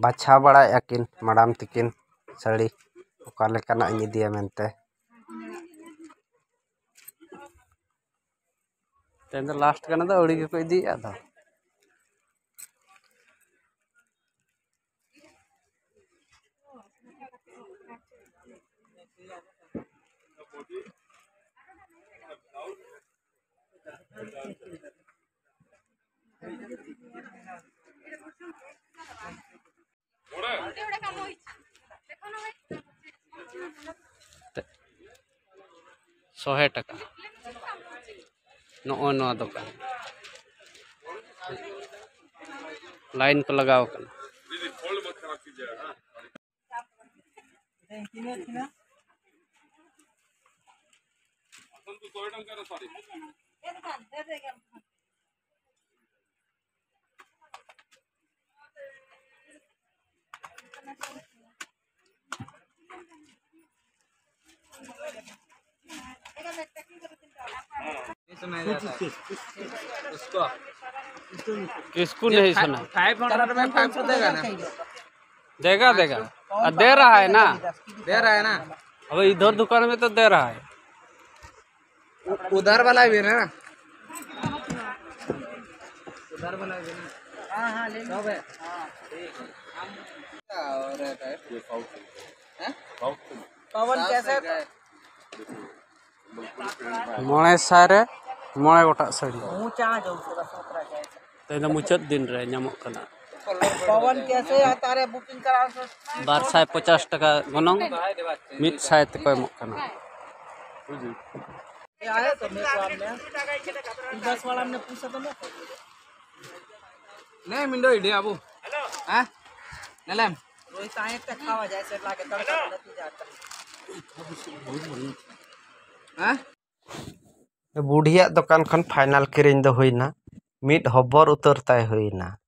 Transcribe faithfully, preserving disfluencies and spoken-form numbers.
ᱵᱟᱪᱷᱟᱣ ᱵᱟᱲᱟᱭᱮᱫᱼᱟ ᱠᱤᱱ ᱢᱟᱰᱟᱢ ᱛᱤᱠᱤᱱ ᱥᱟᱹᱲᱤ ᱚᱠᱟ ᱞᱮᱠᱟᱱᱟᱜ ᱤᱧ ᱤᱫᱤᱭᱟ ᱢᱮᱱᱛᱮ᱾ ᱛᱮᱦᱮᱧ ᱫᱚ ᱞᱟᱥᱴ ᱠᱟᱱᱟ, ᱫᱚ ᱟᱹᱣᱲᱤ ᱜᱮᱠᱚ ᱤᱫᱤᱭᱮᱫᱼᱟ ᱫᱚ᱾ ᱥᱚᱦᱮ ᱴᱟᱠᱟ᱾ ᱱᱚᱜᱼᱚᱭ ᱱᱚᱣᱟ ᱫᱚᱠᱟᱱ, ᱞᱟᱭᱤᱱ ᱠᱚ ᱞᱟᱜᱟᱣ ᱠᱟᱱᱟ᱾ किसको नहीं सुना? फाइव हंड्रेड में फाइव सौ देगा ना? देगा, देगा। आ, दे रहा है ना? दे रहा है ना? अब इधर दुकान में तो दे रहा है। उ-, उधर वाला भी ना? उधर वाला भी ना? हाँ, हाँ, ले लो। सब है? हाँ, ठीक है। और रहता है? ये साउथ से। हैं? साउथ से। पवन कैसे है? ᱢᱚᱬᱮ ᱥᱟᱭ ᱨᱮ ᱢᱚᱬᱮ ᱜᱚᱴᱟᱜ ᱥᱟᱹᱲᱤ᱾ ऊंचा आ जाओ, थोड़ा सा ऊपर आ जाए। ᱛᱮᱦᱮᱧ ᱫᱚ ᱢᱩᱪᱟᱹᱫ ᱫᱤᱱ ᱨᱮ ᱧᱟᱢᱚᱜ ᱠᱟᱱᱟ᱾ पवन कैसे आता है? बुकिंग करा। ᱵᱟᱨ ᱥᱟᱭ ᱯᱚᱪᱟᱥ ᱴᱟᱠᱟ ᱜᱚᱱᱚᱝ, ᱢᱤᱫ ᱥᱟᱭ ᱛᱮᱠᱚ ᱮᱢᱚᱜ ᱠᱟᱱᱟ᱾ ये आए तो मेरे को आपने दस वाला हमने पूछा था ना। नहीं, मिंडो इडिया अबू। हैं? नलम। रोहित आए तो खावा जाए, सेट लाके तब तक नहीं जाता। हैं? ᱵᱩᱰᱷᱤᱭᱟᱜ ᱫᱚᱠᱟᱱ ᱠᱷᱚᱱ ᱯᱷᱟᱭᱱᱟᱞ ᱠᱤᱨᱤᱧ ᱫᱚ ᱦᱩᱭᱱᱟ᱾ ᱢᱤᱫ ᱦᱚᱵᱚᱨ ᱩᱛᱟᱹᱨ ᱛᱟᱭ ᱦᱩᱭᱱᱟ᱾